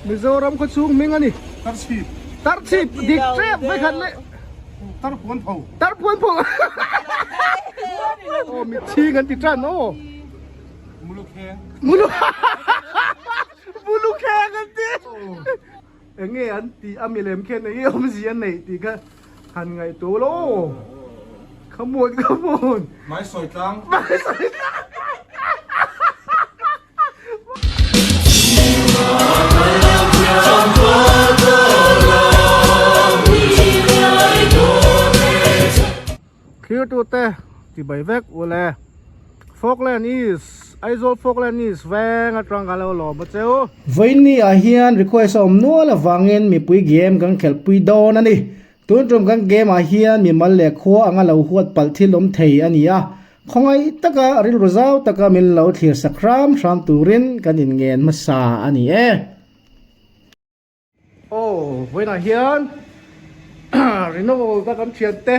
Mizoram khaw chhung hming a ni. Tarchhip. Tarchhip dik tep vekhat leh. Tarpuan pho. Tarpuan pho. Aw mitchhing an ti tan aw. Mulukheng. Mulu Mulukheng an ti. Enge an tih a milem khian enge awmzia an neih tih kha han ngaihtuah ula aw. Come on, come on. Mai sawi tlang. Mai sawi tlang. Thirtute chibai vek ule Falkland East Aizawl Falkland East veng atang kan lo lawm a cheu. Vawiinni ah hian request a awm nual avangin mipui game kan khelhpui dawn a ni. Tun tum kan game ah hian mimal leh khua anga lo huat palh thil awm thei a ni a, khawngaih taka rilru zau taka min lo thlir sak hram hram turin kan inngen hmasa a ni e. Aw, vawiinah hian Rinawlta kan thiante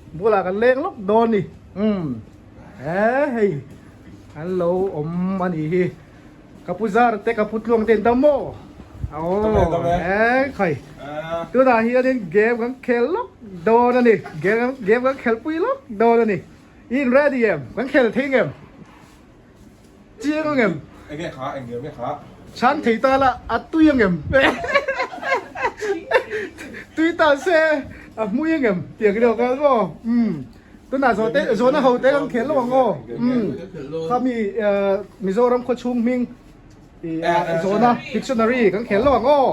bulah kan leng lawk dawn ni. Umm, he hei an lo awm a nih hi. Ka pu zar te ka pu tluang te in dam maw? Aw, he khai. Tunah hianin game kan khel lawk dawn a ni. Game game kan khelpui lawk dawn a ni. I in ready em? Kan khel thei ngem? Chiang ang em? Enge kha, eng game nge kha? Chhan thei ta la, a tui ang em? Tui ta se, a hmui ang em? Tiang deuh kha maw? Umm. Tunah zawh te, zawhna ho te kan khel lo ang aw. Umm. Khami Mizoram khaw chhung hming i zawhna dictionary kan khel lo ang aw.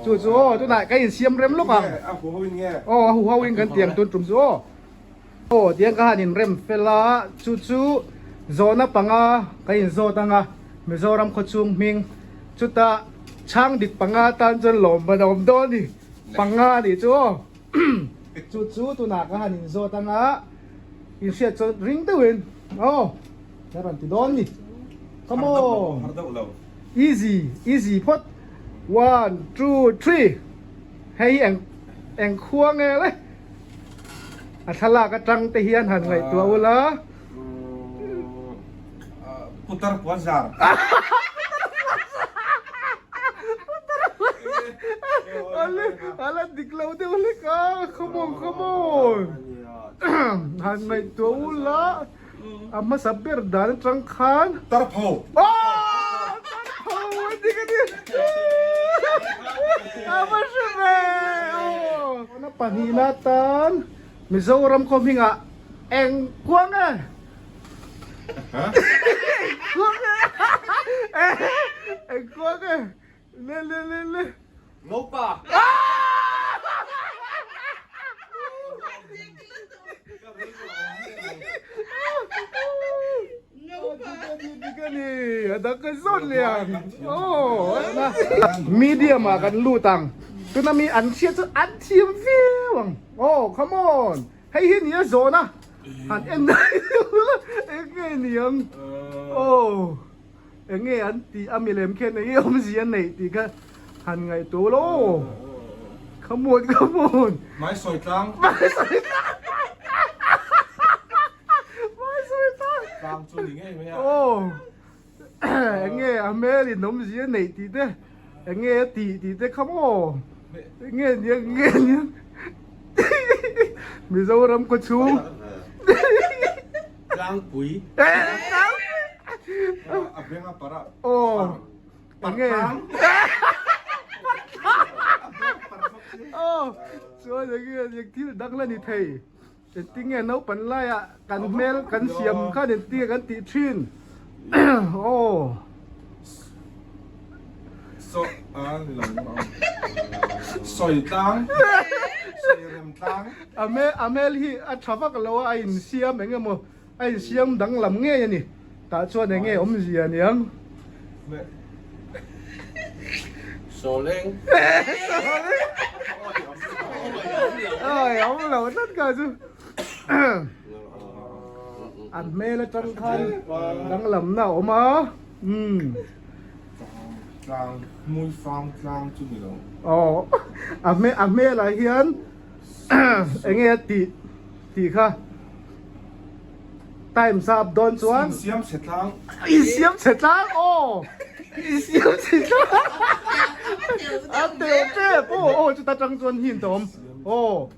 Chu chu aw, tunah ka insiam rem lawk ang. A hu ho in nge? Aw, a hu ho in kan tiang tun tum chu aw. Aw tiang ka han inrem fel a, chu chu zawhna panga ka inzawt ang a, Mizoram khawchhung hming chutah chhang dik panga tan chuan lawm ban a awm dawn a ni, panga a nih chu aw. Chu chu tunah ka han inzawt ang a, inhriat chuan ring deuhin aw ka rawn ti dawn a ni. Come on! Easy, easy phawt. One, two, three. Hei hi eng eng khua nge le? A thlalak atang te hian han ngaihtuah ula. Putar puan zar. Ale ala dik lo deuh hlek a, come on come on. Han ngaihtuah ula a hmasa ber dan atang khan. Tarpho. Aww tarpho a dik a ni. A va hre ve aw. Tuna pahnihna tan Mizoram khaw hmingah eng kuang e? Eng kuang e? Eng kuang e? Le le le le. Ngopa. Medium ah kan lut ang tuna mi an hriat chu an thiam viau ang aw come on hei hi nia zawn a han en eng nge ni ang aw eng nge an tih a milem khian eng nge awmzia an neih tih kha han ngaihtuah ula aw come on come on mai sawi tlang mai sawi tlang mai sawi tlang tlang chu ni ngei mai a aw eng nge a hmel in awmzia an neih tih te eng nge a tih tih te kha maw eng nge nia eng nge nia Mizoram khaw chhung Tlangpui. A beng a parh a. Aw. Enge. Aw. Chuan enge eng thil dang la ni thei. Engtin nge naupan laiah kan hmel kan siam khan engtin nge kan tih thin. Aw. So a ni lo sawi tlang. Sawi rem tlang. A hmel a hmel hi a tha vak lo a, a insiam eng emaw a insiam danglam ngei a ni. Tah chuan eng nge awmzia aniang? Sawleng. Sawleng. Ai awm lo tlat ka chu. A hmel atang khan danglamna a awm a. Umm. Tlang hmui fang tlang chu ni lo. Aw a hmel a hmelah hian enge a tih tih kha time sa up dawn chuan Insiam chhe tlang. Insiam chhe tlang aw insiam chhe tlang. A teuh tep aw aw chuta tang chuan hint a awm aw.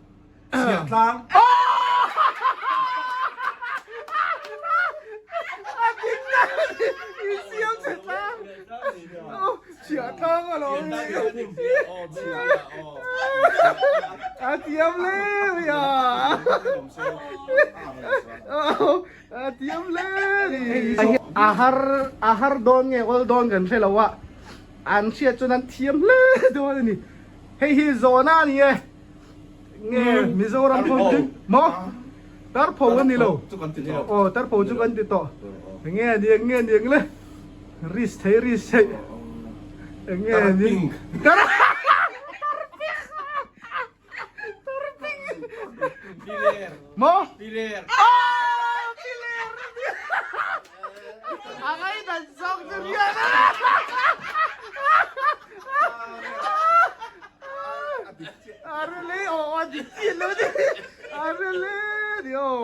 Chhiah tlang. A dik na i siam chhe tlang. Chhiah tlang a lo ni. A thiam hle mai a. A thiam hle ni. A har a har dawn nge awl dawn kan hre lo a, an hriat chuan an thiam hle dawn a ni. Hei hi zawhna a ni e. Nge Mizoram khaw ding maw? Tarpho a ni lo. Aw tarpho chu kan ti tawh. Enge a ni eng nge ni ang le? Risk thei risk thei. Enge a ni? Maw? Piler. Ah! Piler! A ngaihdan zawk chu rian a! Arele aw a dik chiah lo ni. Arele ni aw.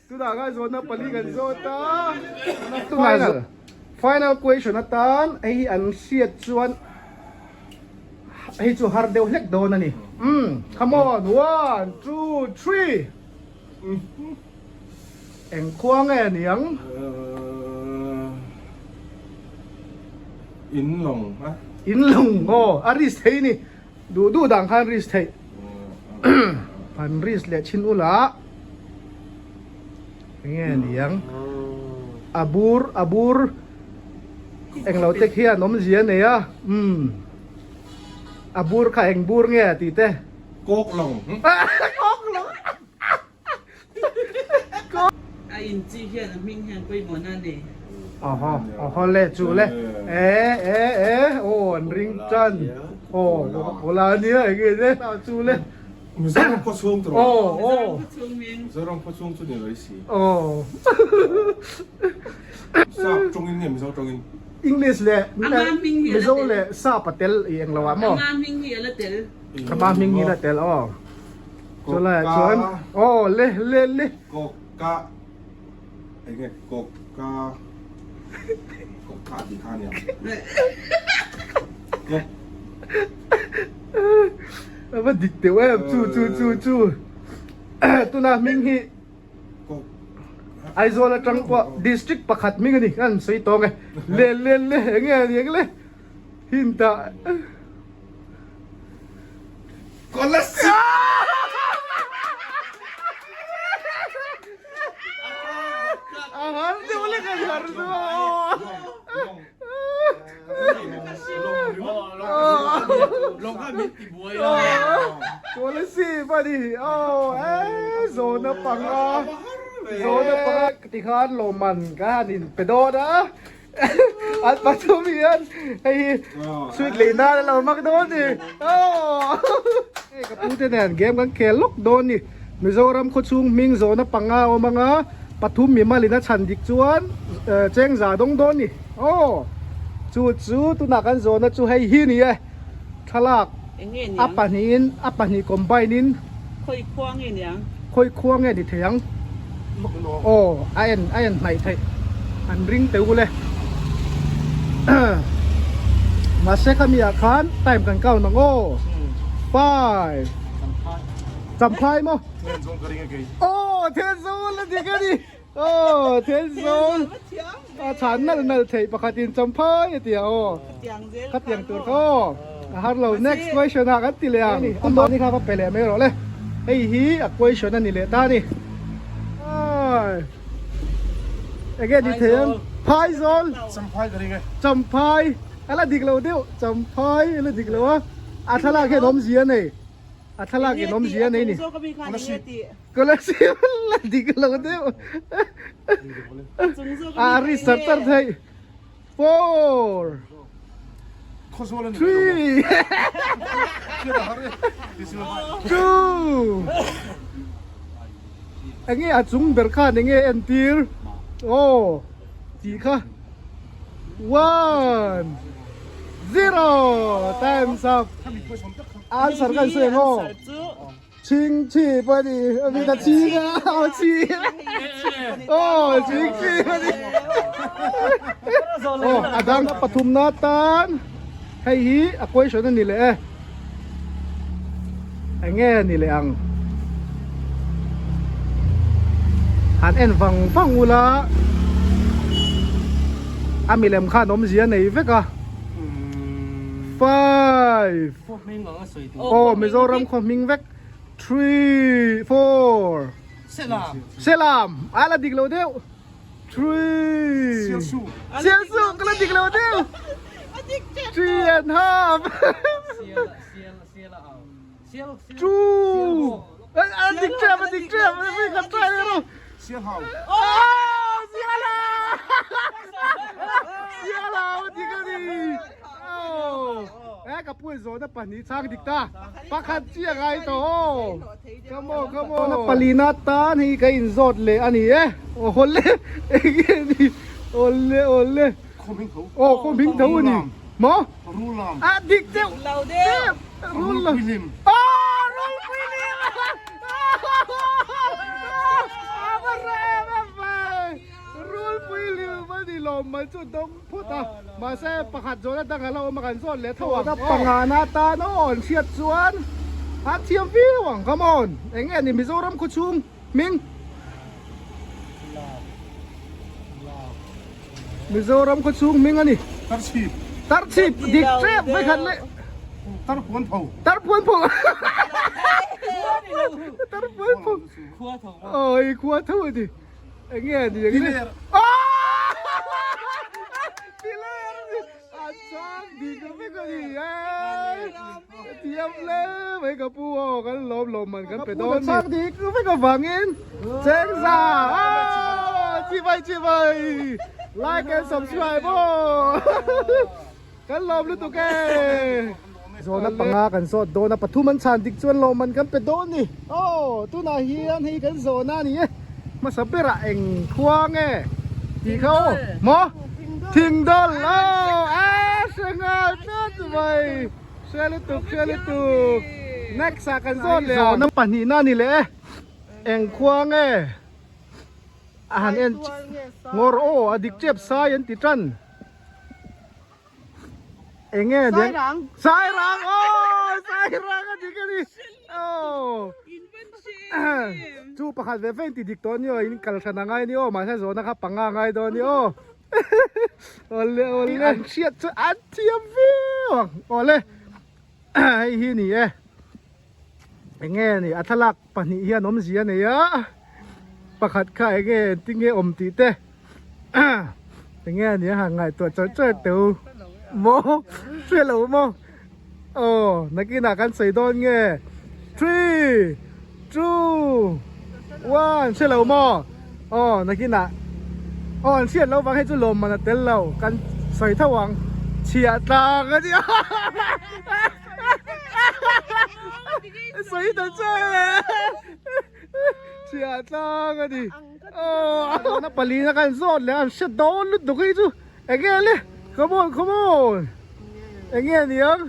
Tunah khan zawhna pali kan zawt a. Final final question atan hei hi an hriat chuan hei chu har deuh hlek dawn a ni. Umm come on one two three. Eng khua nge niang? In lawng a. In lawng aw a risk thei ni. Duh duh dan khan risk theih. An risk leh chin ula enge niang? A bur a bur englo te khian awmzia nei a umm a bur kha eng bur nge tih te. Kawk lawng. Kawk lawng. A in chi hian a hming hian pawimawhna a nei. Awhaw awhaw le chu le e e e aw an ring tan aw Coca-Cola ania enge le chu le. Mizoram khaw chhung tur aw aw Mizoram khaw chhung hming. Mizoram khaw chhung chu ni lo i si. Aw. Sap tawngin nge Mizo tawngin? English leh Ama hming hi a la Mizo tel. leh sap a tel i englo ah maw? Ama hming hi a la tel. Ama hming hi a la tel aw. Chulaiah chuan aw le le le. Kawka enge kawka kawka tih kha ania. Kawk. A va dik deuh em chu chu chu chu tuna hming hi Kawk. Aizawl atang pawh district pakhat hming a ni kan sawi tawng e le le le enge a ni ang le hint ah. Tikhan lawmman ka han in pe dawn a. An pathum hian hei hi sweet lei nan a lo mak dawn ni. Hei ka pu te nen game kan khel lawk dawn ni. Mizoram khawchhung hming zawhna panga a awm anga pathum mimal in a chhan dik chuan cheng za dawng dawn ni. Aw chu chu tunah kan zawhna chu hei hi ni e. Thlalak a pahnihin a pahnih combine in Khawi khua nge niang? Khawi khua nge ni thei ang? Aw a en a en hnaih theih an ring teh ule. Mahse khami ah khan time kan count ang aw. Five. Champhai maw? Aw Thenzawl a dik a ni. Aw Thenzawl a chhan nalh nalh theih pakhat in champhai a ti a aw. Khatiang tur kha aw. A har lo next question ah kan ti leh ang. Amah ni kha va pe leh mai rawh le. Hei hi a question a ni leh ta a ni. Enge ni thei ang? Phaizawl. Champhai ka ring e. Champhai a la dik lo deuh. Champhai a la dik lo a. A thlalak hian awmzia a nei. A thlalak in awmzia a nei ni. Kolasib la dik lo deuh. A ri sar tar thei. Four. Three. Two. Enge a chung ber khan enge entir. Aw. Tih kha. One. Zero. Time's up. Answer kan sawi ang aw. Ching chi pawh a ni a mit a ching a a ching aw ching chi pawh a ni aw a dang pathum na tan. Hei hi a question a ni leh e. Enge ni leh ang? Han en vang vang ula a milem khan awmzia nei vek a. 5 Aw Mizoram khaw hming vek. 3 4 Selam Selam a la dik lo deuh. 3 Sialsu Sialsu ka la dik lo deuh. 3 and half. 2 A dik tep a dik tep mi ka try leh rawh. Sialhau. Oh Sialhau Sialhau a dik a ni. Oh eh ka pu in zawhna pahnih chhang dik ta pakhat chiah ngai tawh aw. Come on come on. Palina tan hei ka in zawt leh a ni e. Awle enge ni awle awle. Khawmhing tho. Aw khawmhing tho a ni. Maw? Rul lam. A dik deuh. Lo deuh. Rul lam. Rulpui hlim. Aw rulpui hlim. A va rem a vai. Rulpui hlim a ni lawm mai chu dawng phut a. Mahse pakhat zawhna dang a la awm a kan zawt leh tho ang. Pangana atan aw an hriat chuan an thiam viau ang. Come on. Eng nge ni Mizoram khawchhung hming? Mizoram khaw chhung hming a ni. Tarchhip. Tarchhip dik tep mai khat le. Tarpuan pho. Tarpuan pho. Tarpuan pho. Khua tho. Oi khua tho a ni. Enge a ni enge. Piler. Piler a ni. A chang dik vek a ni. Thiam hle mai ka pu aw kan lawm lawm man kan pe dawn ni. Chang dik vek avangin Chengza aw chibai chibai like and subscribe aw kan lawm lutuk e. Zawhna panga kan zawt dawn a pathum an chhan dik chuan lawm man kan pe dawn ni aw tunah hian hei kan zawhna a ni e hmasa berah eng khua nge tih kha aw maw thingdawl aw a hre nghal tlat mai. Hre lutuk hre lutuk next ah kan zawt leh ang. Zawhna pahnihna a ni leh e eng khua nge a han en ngawr aw a dik tep sai an ti tan eng nge nia sairang aw sairang a dik a ni aw chu pakhat ve ve in ti dik tawh a ni aw in kal hran a ngai a ni aw mahse zawhna kha panga a ngai dawn a ni aw. Awle awle an hriat chu an thiam viau ang awle hei hi ni e enge ni a thlalak pahnih hian awmzia a nei a pakhat kha enge engtin nge awm tih te enge ni a han ngaihtuah char char teu maw hre lo maw aw nakinah kan sawi dawn nge 3 2 1 hre lo maw aw nakinah aw an hriat loh vang hei chu lawmman a tel lo kan sawi tho ang chhiah tlang a nia sawi ta che chhiah tlang a ni aw na palina kan zawt leh an hre dawn lutuk hei chu Enge le come on come on enge niang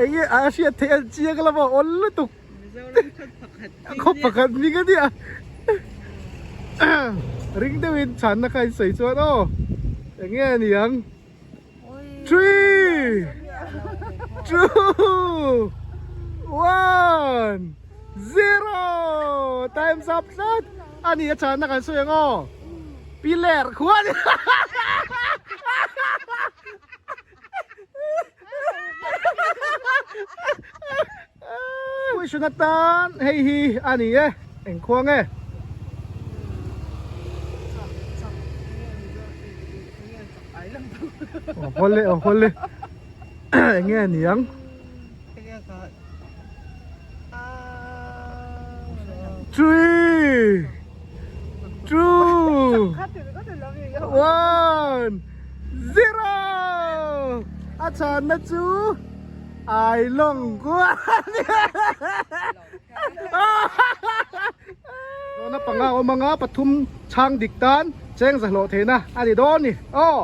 enge a hriat theih an chiang lama awl lutuk Mizoram khaw pakhat khaw pakhat hming a nia ring deuhin chhanna kha in sawi chuan aw enge niang 3 2 1 0 times up tlat ani a chhanna kan sawi ang aw. Piler khuan Question atan hei hi a ni e eng khua nge Aw hawl e aw hawl e eng nge a ni ang. 3 2 1 0 A chhanna chu ai lawng kual Zawhna panga awm anga pathum chhang dik tan cheng zahlawh theihna a ni dawn ni. Aw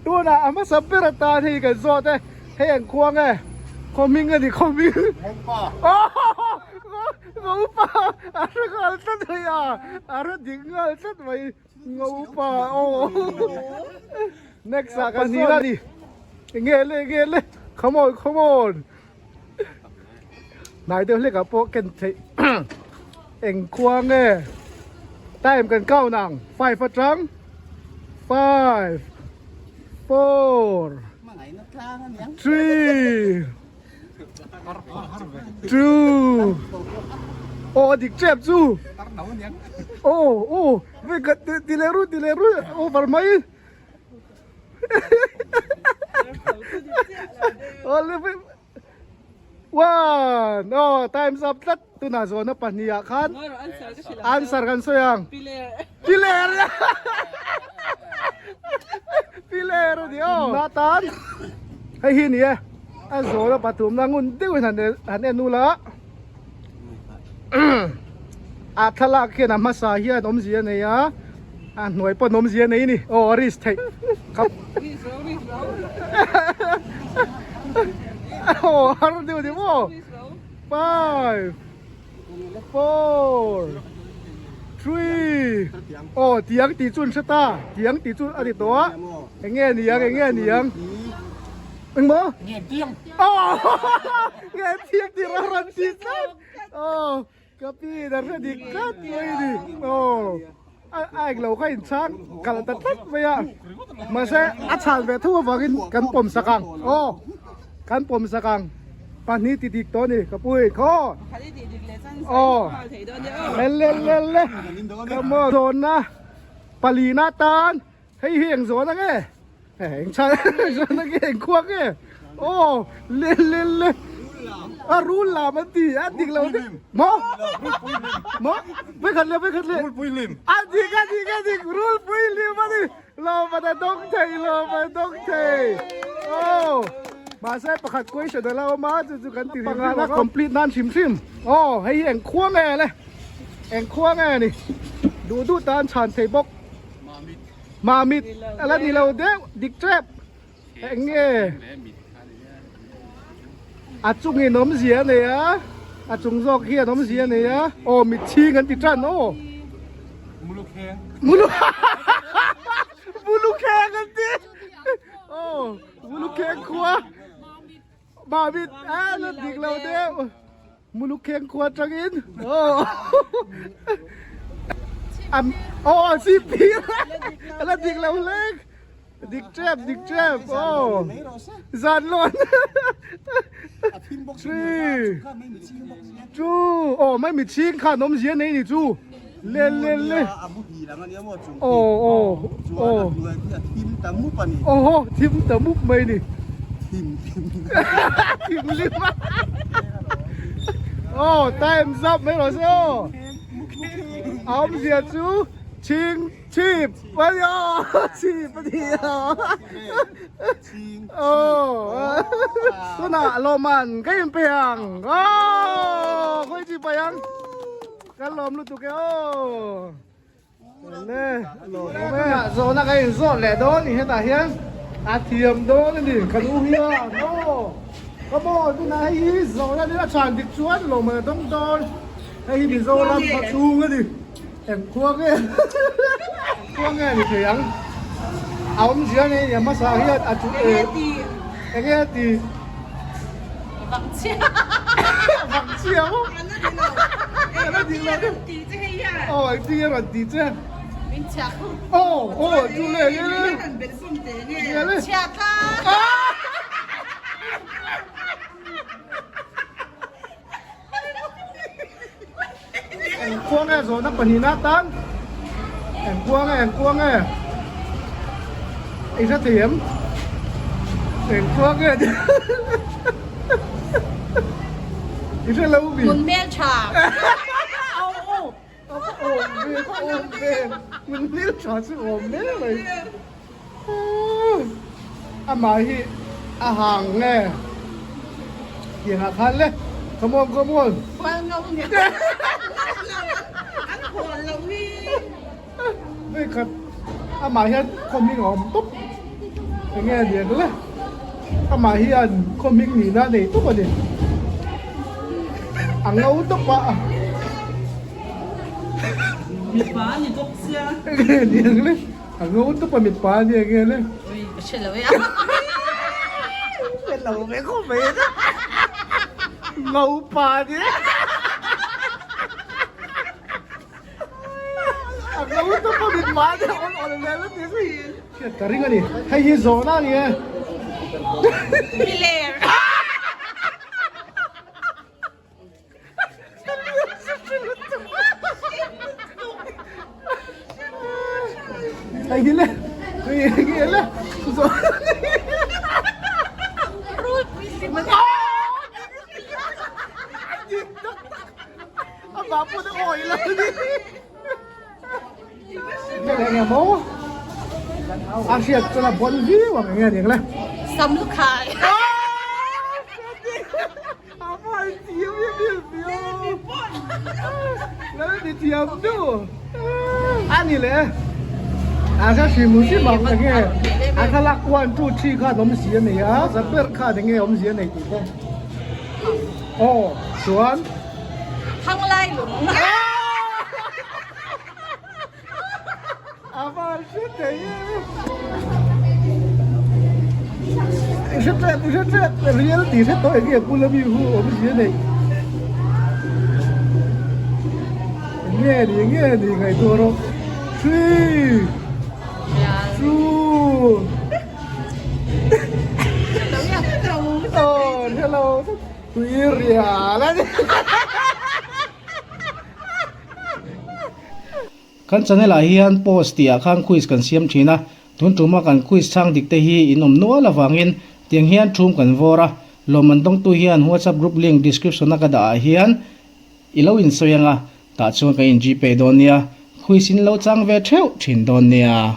tunah a hmasa ber atan hei kan zawt e. Hei an khuang e, khaw hming a ni khaw hming. Ngopa. Ngopa a hre nghal tlat mai a, a hre dik nghal tlat mai Ngopa aw. Next ah kan ni la ni. Enge le enge le come on come on hnai deuh hlek ah pawh ken theih eng khua nge time kan count ang five atang five four three two aw a dik tep chu aw aw vei khat ti leh ru ti leh ru over mai. One oh times up tlat tunah zawhna pahnih ah khan answer kan sawi ang piler piler a ni aw na tan hei hi ni e a zawhna pathumna ngun deuhin han han en ula a thlalak hian a hmasa hian awmzia a nei a a hnuai pawn awmzia a nei a ni aw a risk theih khap aw har deuh ni maw five four three aw tiang tih chu an hre ta tiang tih chu a ni tawh a eng nge ni ang eng nge ni ang engmaw aw nge thiang tih a rawn ti tlat aw ka pi in a hre dik tlat mai a ni aw a englo kha inchhang kalh ta tlat mai a mahse a chhan ve tho avangin kan pawm sak ang aw kan pawm sak ang pahnih ti dik tawh a ni ka pu in khaw aw le le le le come on zawnna palina tan Hei hi eng zawn ange? Eng chhan zawn ange eng khuak nge? Aw le le le a rul lam an ti a dik lo maw maw vekhat le vekhat le Rulpui lim a dik a dik a dik rulpui lim a ni lawm a dawng thei lawm a dawng thei aw mahse pakhat question a la awm a chu chu kan ti pangana complete nan hrim hrim aw hei hi eng khua nge le eng khua nge ni duh duh tan chhan thei bawk. Mamit a la ni lo deuh dik tep eng nge a chungin awmzia a nei a a chung zawk hian awmzia a nei a aw mit chhing an ti tan aw Mulukheng an ti aw Mulukheng khua Mamit a la dik lo deuh. Mulukheng khua atangin aw aw chhipphir a la dik lo hlek dik tep dik tep aw zan lawn three two aw mai mitchhing khan awmzia nei ni chu le le le aw aw aw aw thim ta mup mai ni. Thim lim a Aw time zap mai rawh se aw A awmzia chu chhing chhip a ni aw chhip a ni a Aw tunah lawmman ka inpe ang aw khawi chi pai ang kan lawm lutuk e aw. Zawhna ka inzawt leh dawn ni hetah hian a thiam dawn a ni kan u hian aw come on tunah hei hi zawhna nen a chhan dik chuan lawmman a dawng dawn hei hi Mizoram khaw chhung a ni eng khua nge khua nge ni thei ang a awmzia nei nia hmasa hian a chu eng nge ti Vangchhia Vangchhia maw? Ala ni lo. Ala ni lo. Aw engtin nge rawn tih che? Min chhiah khu. Aw aw chu le nge le. Han belh sum teh nge. Nge le. Chhiah tla. Eng khua nge zawhna pahnihna atan? Eng khua nge eng khua nge? I hre thei em? Eng khua nge? I hre lo mi? Hmun hmel tha. Aw aw a va awm ve va awm ve hmun hmel tha chu awm hle mai. Amah hi a hang nge tiangah khan le come on come on. Hual ngau nge an hual lo hi. Vekhat amah hian khaw hming a awm tawp enge a lian le amah hian khaw hming nihna a nei tawp a ni a ngo tawp a. Mipa a ni bawk sia. Enge a lian le. A ngo tawp a mipa a nia nge le. Ui ka hre lo e a. Lo ve khawp mai a. Ngopa ni. A ngo te pawh min mah te awn awn vel a ti zui. Hriat ka ring a ni. Hei hi zawhna a ni e. Miler. Hei hi le. Hei hi le. Zawhna a ni. Amah pawh te awi lo ni. Eng nge maw? A hriat chuan a bon viau ang eng nge ni ang le? Sam lu khai. A vai thiam em em viau. Lal ti thiam du. A ni le. A hre hrim hrim ang eng nge? A thlalak 1 2 3 khan awmzia a nei a, za ber khan eng nge awmzia a nei tih te. Aw chuan. Thang lai lung. A van hre thei e. I hre tep i hre tep real tih hre tawh enge bula mi hu awmzia nei. Nge ni nge ni ngaihtuah rawh. Three. Two. Oh hello. Tui rial a ni. Kan channel ah hian post tih ah khan quiz kan siam thin a, tun tuma kan quiz chhang dik te hi in awm nual avangin tiang hian thum kan vawr a, lawmman dawngtu hian whatsapp group link description a ka dah ah hian i lo insawi anga tah chuan kan in gpay dawn nia, quiz in lo chang ve theuh thin dawn nia.